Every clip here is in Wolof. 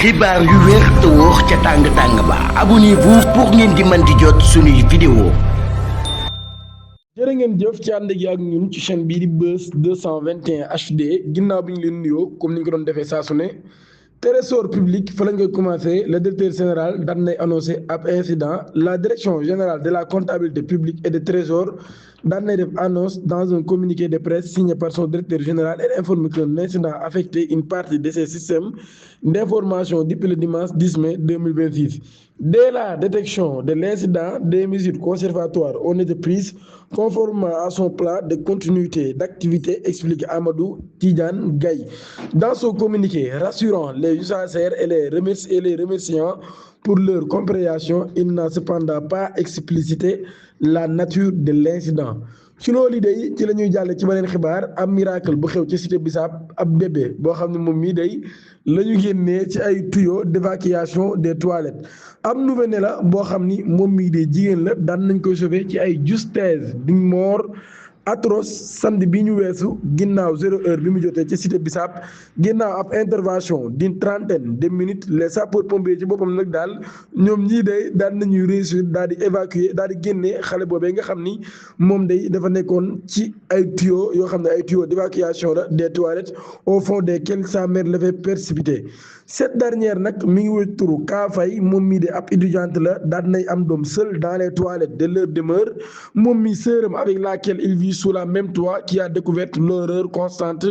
xibaar yu wér te wóor ca tàng ba abonnez-vous pour ngeen di mën di jot suñuy vidéo. jërë ngeen jëf ci ànd gi ak ñun ci chaîne bii di Buzz 221 HD ginnaaw bi ñu leen nuyoo comme ni ñu ko doon defee saa su ne trésor public fa lañ koy commencé le directeur général daan nay annoncé ab incident la direction générale de la comptabilité publique et de trésor daan nay def annonce dans un communiqué de presse signé par son directeur général et informe qu'un incident affecté une partie de ses systèmes d'information depuis le dimanche 10 mai 2026. Dès la détection de l'incident, des mesures conservatoires ont été prises conformément à son plan de continuité d'activité, explique Amadou Tidiane Gaye. Dans son communiqué rassurant les usagers et les remerciant pour leur compréhension, il n'a cependant pas explicité la nature de l'incident. ci loolu day ci la ñuy jàll ci beneen xibaar am miracle bu xew ci cité Bissap ab bébé boo xam ne moom mii day la ñu génnee ci ay tuyaux d'évacuation des toilettes am nouvelle la boo xam ni moom mii day jigéen la daan nañ koy sauver ci ay justesse d'une mort atroce samedi bi ñu weesu ginnaaw 0 heure bi mu jotee ci cité Bissap ginnaaw ab intervention d'une trentaine de minutes les sapeurs-pompiers ci boppam nag daal ñoom ñii day daan nañuy réussir daal di évacuer daal di génnee xale boobee nga xam ni moom day dafa nekkoon ci ay tuyaux yoo xam ne ay tuyaux d'évacuation la des toilettes au fond desquels sa mère l'avait précipité. Cette dernière nag mi ngi wëy turu Kaafay moom mii de ab étudiante la daan nay am doom seul dans les toilettes de leur demeure moom mi sœuram avec laquelle il vit sous la même toit qui a découvert l'horreur constante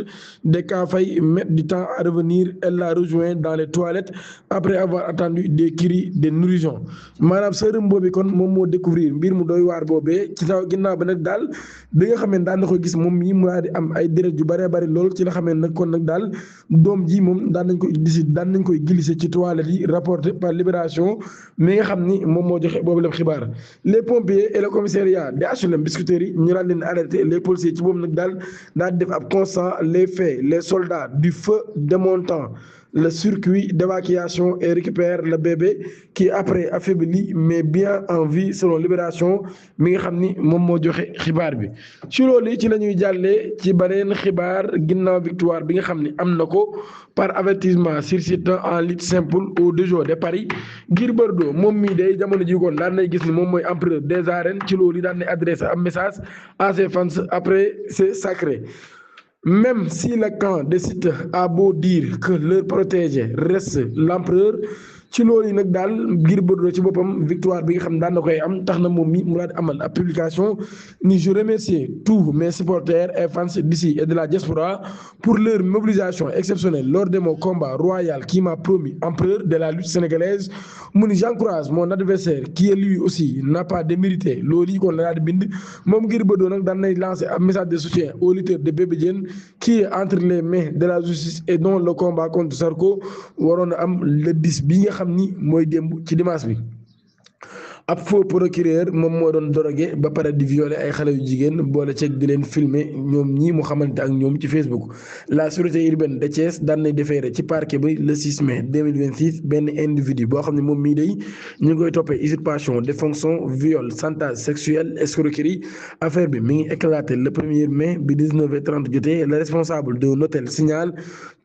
de Kaafay mettre du temps à revenir. Elle l'a rejoint dans les toilettes après avoir attendu des cris de nourrisson maanaam sœuram boobi kon moom moo découvrir mbir mu doy waar boobee ci taw ginnaaw ba nag daal bi nga xam ne daan na ko gis moom mii mu daal di am ay deret yu bëree bëri lool ci la xam ne nag kon nag daal doom ji moom daan nañ ko gis nañ koy glissé ci toilette yi rapporté par Libération mi nga xam ni moom moo joxe boobu la xibaar. Les pompiers et le commissariat de HLM Biscuiterie ñu daan leen alerté les policiers ci boobu nag daal def ab constat les faits les soldats du feu démontant le circuit d'évacuation et récupère le bébé qui après affaibli mais bien en vie selon Libération mi nga xam ni moom moo joxe xibaar bi. ci loolu ci la ñuy jàllee ci beneen xibaar ginnaaw victoire bi nga xam ni am na ko par avertissement sur site en lutte simple au Dojo de Paris. Gris Bordeaux moom mii day jamono ji kon daan nay gis ni moom mooy empereur des arènes ci loolu daan nay adressé un message à ses fans après c'est sacré. Même si le camp décide a beau dire que leur protégé reste l'empereur ci loolu yi nag daal Gris Bordeaux ci boppam victoire bi nga xam daan na koy am tax na moom mi mu daal di amal ab publication ni je remercie tous mes supporters et fans d'ici et de la diaspora pour leur mobilisation exceptionnelle lors de mon combat royal qui m'a promis empereur de la lutte sénégalaise mu ni j'encourage mon adversaire qui est lui aussi n'a pas démérité loolu yi kon la daal di bind moom Gris Bordeaux nag daan nay lancer un message de soutien au lutteur de Bébé Diène qui est entre les mains de la justice et dont le combat contre Zarko waroon a am le 10 bi nga xam ni mooy démb ci dimanche bi. ab faux procureur moom moo doon drogué ba pare di violer ay xale yu jigéen boole ceeg di leen filmer ñoom ñii mu xamante ak ñoom ci Facebook. La sûreté urbaine de Thiès daan nay déféré ci parquet bi le 6 mai 2026 benn individu boo xam ne moom mii day ñu ngi koy toppee usurpation de fonction viol chantage sexuel escroquerie affaire bi mi ngi éclaté le 1er mai bi 19h30 jotee le responsable d'un hôtel signale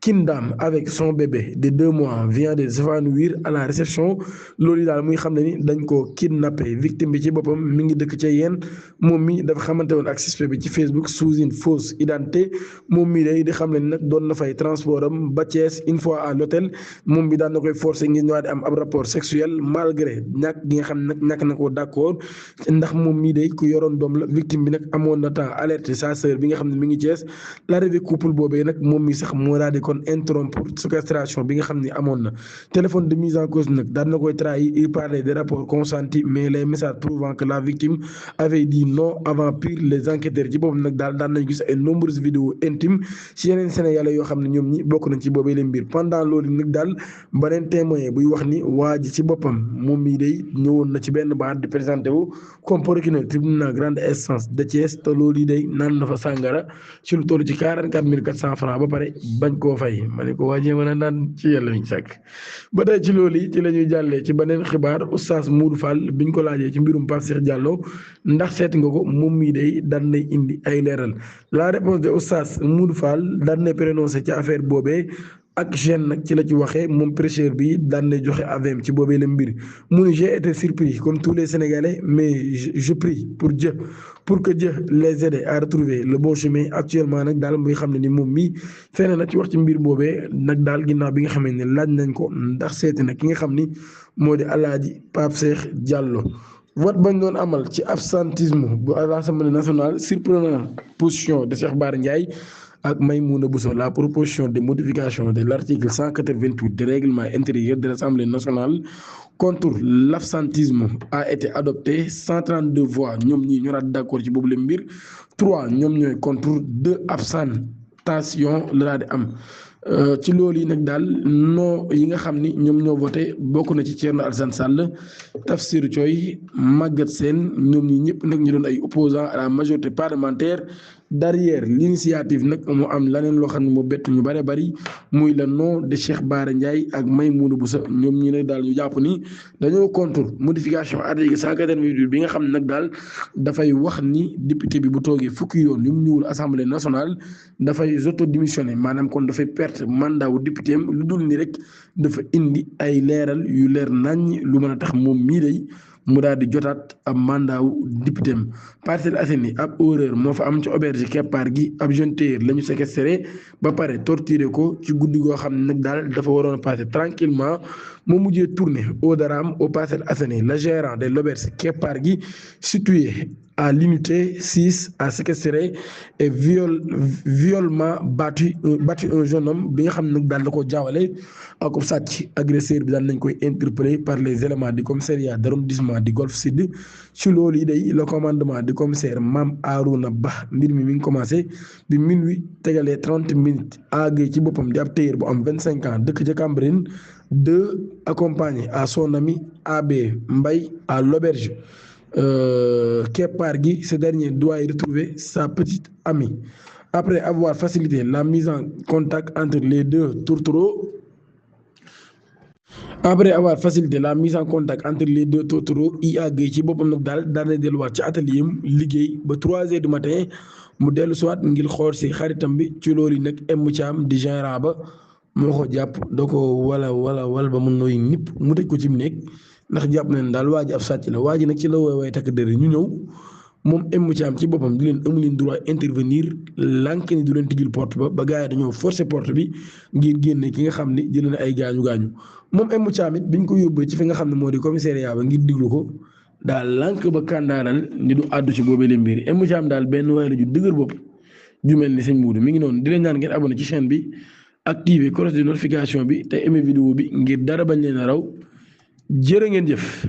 qu'une dame avec son bébé de 2 mois vient de s'évanouir à la réception loolu daal muy xam ne ni dañ ko kidnappé victime bi ci boppam mi ngi dëkk ca yéen moom mi dafa xamante woon ak suspect bi ci Facebook sous une fausse identité moom mi day di xam ne nag doon na fay transport am ba Thiès une fois à l'hôtel moom bi daan na koy forcer ngir ñëwaat di am ab rapport sexuel malgré ñàkk gi nga xam ne nag ñàkk na ko d'accord ndax moom mii day ku yoroon doom la victime bi nag amoon na temps alerté sa sœur bi nga xam ne mi ngi Thiès l'arrivée couple boobee nag moom mi sax moo daal di kon interrompre séquestration bi nga xam ne amoon na téléphone de mise en cause nag daan na koy trahir il parlait des rapports consentis mais les messages prouvant que la victime avait dit non avant pire les enquêteurs ci boobu nag daal daan nañ gis ay nombreuses vidéos intimes ci yeneen sénégalais yoo xam ne ñoom ñi bokk nañ ci boobee leen mbir pendant loolu nag daal beneen témoin buy wax ni waa ji ci boppam moom mii day ñëwoon na ci benn baat di présenté wu comme procureur tribunal grande instance de Thiès te loolu yi day naan na fa sàngara ci lu toll ci 44 400 francs ba pare bañ koo fay ma ne ko waa ji mën a naan ci yàlla lañ sàkk ba tey ci loolu yi ci la ñuy jàllee ci beneen xibaar oustaz Modou Fall biñ ko laajee ci mbirum Pape Cheikh Diallo ndax seet nga ko moom mii day daan nay indi ay leeral la réponse de oustaz Modou Fall daan nay prononcé ci affaire boobee ak chaîne nag ci la ci waxee moom prêcheur bi daan na joxe avem ci boobee la mbir mu ni j'ai été surpris comme tous les Sénégalais mais je prie pour Dieu pour que Dieu les aide à retrouver le bon chemin actuellement nag daal muy xam ne ni moom mii feneen na ci wax ci mbir boobee nag daal ginnaaw bi nga xamee ne laaj nañ ko ndax seeti nag ki nga xam ni moo di Alaaji Pape Cheikh Diallo. vote bañ doon amal ci absentisme bu à l'Assemblée nationale surprenant position de Cheikh Bara Ndiaye ak Maïmouna Bousso la proposition de modification de l'article 188 du règlement intérieur de l'Assemblée nationale contre l'absentisme a été adoptée 132 voix ñoom ñii ñoo daal d'accord ci boobu la mbir 3 ñoom ñooy contre 2 abstention la daal di am. ci loolu yi nag daal non yi nga xam ni ñoom ñoo voté bokk na ci Thierno Alassane Sall Tafsir Thioye Maguette Sène ñoom ñi ñëpp nag ñu doon ay opposants à la majorité parlementaire derrière l'initiative nag mu am leneen loo xam ne moo bett ñu bare bari muy le nom de Cheikh Bara Ndiaye ak Maïmouna Bousso ñoom ñi nag daal ñu jàpp ni dañoo contre modification article 188 bi nga xam ne nag daal dafay wax ni député bi bu toogee fukki yoon yu mu ñëwul assemblée nationale dafay auto démissionné maanaam kon dafay perte mandat wu député am lu dul ni rek dafa indi ay leeral yu leer naññ lu mën a tax moom mii day mu daal di jotaat ab mandat wu député am. Parcelles Assainies ab horreur moo fa am ci auberge keppaar gi ab jeune tailleur la ñu séquestré ba pare torturé ko ci guddi goo xam ne nag daal dafa waroon a passé tranquillement moo mujjee tourné au drame aux Parcelles Assainies le gérant de l'auberge keppaar gi situé à l'unité 6 a séquestré et violemment battu un jeune homme bi nga xam ne nag daal da koo jaawale ak sàcc agresseur bi daal nañ koy interpellé par les éléments du commissariat d'arrondissement du Golf Sud ci loolu yi day le commandement du commissaire Mame Arouna Ba mbir mi ngi commencé bi minuit tegalee 30 minutes àggee ci boppam di ab tailleur bu am 25 ans dëkk ca Cambérène accompagné à son ami AB Mbaye à l'auberge keppaar gi ce dernier doit y retrouver sa petite amie après avoir facilité la mise en contact entre les deux tourtereaux IA Gueye ci boppam nag daal na delluwaat ci atelier am liggéey ba 3 heures du matin mu dellu siwaat ngir xool si xaritam bi ci loolu yi nag M Thiam di gérant ba moo ko jàpp da ko wala ba mu nooy nipp mu tëj ko ci mu nekk ndax jàpp nañ daal waa ji ab sàcc la waa ji nag ci la woowee takk dër ñu ñëw moom M Thiam ci boppam di leen amu leen droit intervenir lànk ni du leen tijjul porte ba gars yi dañoo forcer porte bi ngir génne ki nga xam ne jëlee na ay gaañu moom M Thiam it biñ ko yóbbee ci fi nga xam ne moo di commissariat ba ngir diglu ko daal lànk ba kàndaaral ni du àddu ci boobee leen mbir M Thiam daal benn waay la ju dëgër bopp ju mel ni sëñ Muudu mi ngi noonu di leen ñaan ngeen abonné ci chaîne bi activer cloche de notification bi te aimé vidéo bi ngir dara bañ leen a raw jërë ngeen jëf.